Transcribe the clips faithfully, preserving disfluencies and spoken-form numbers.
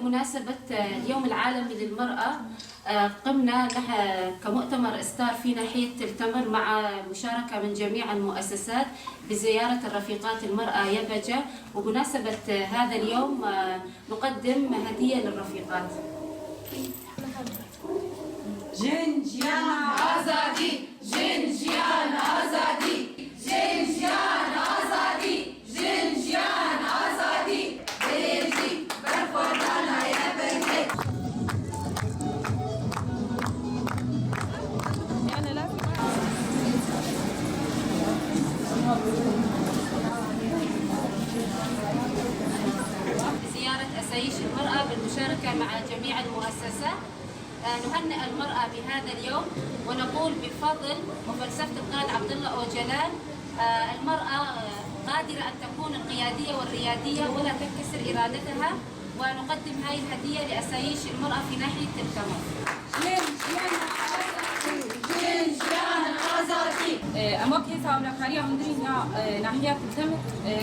بمناسبة اليوم العالمي للمرأة، آه، قمنا نح-، كمؤتمر إستار في ناحية تل تمر مع مشاركة من جميع المؤسسات بزيارة الرفيقات المرأة يبجة. وبمناسبة هذا اليوم، آه، نقدم هدية للرفيقات. Jin jiyan azadî, jin jiyan azadî, jin jiyan azadî, jin jiyan azadî, hêjî berxwedana ye bingê. زيارة أسايش المرأة بالمشاركة مع جميع المؤسسات. آه، نهنئ المرأة بهذا اليوم ونقول بفضل وفلسفة القائد عبد الله أوجلان، آه، المرأة، آه، قادرة أن تكون القيادية والريادية ولا تنكسر إرادتها، ونقدم هاي الهدية لأسايش المرأة في ناحية تل تمر. Jin jiyan azadî, jin jiyan azadî. Em wek hêza ewlekariya hundirîn ya, e, nahiya Til Temir, e,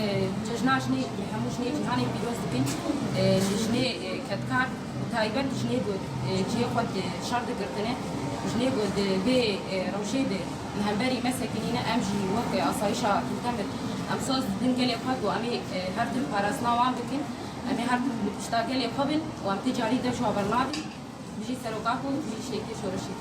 cejna jinê li hemû jinê cîhanê pîroz dikin. E, li jinê, e, kedkar, bi taybet jinê ku, e, cihê xwe di şer digirtine, jinê ku di vê, e, rewşê de li hemberî me sekinîne, em jî wek, e, asayişa Til Temir em soz didin gelê xwe ku em ê, e, her tim parastina wan bikin. Em ê her tim li pişta gelê xwe bin û em ti carî dev ji we bernadin. Bijî seroka ku, bijî şêkê şoreşê.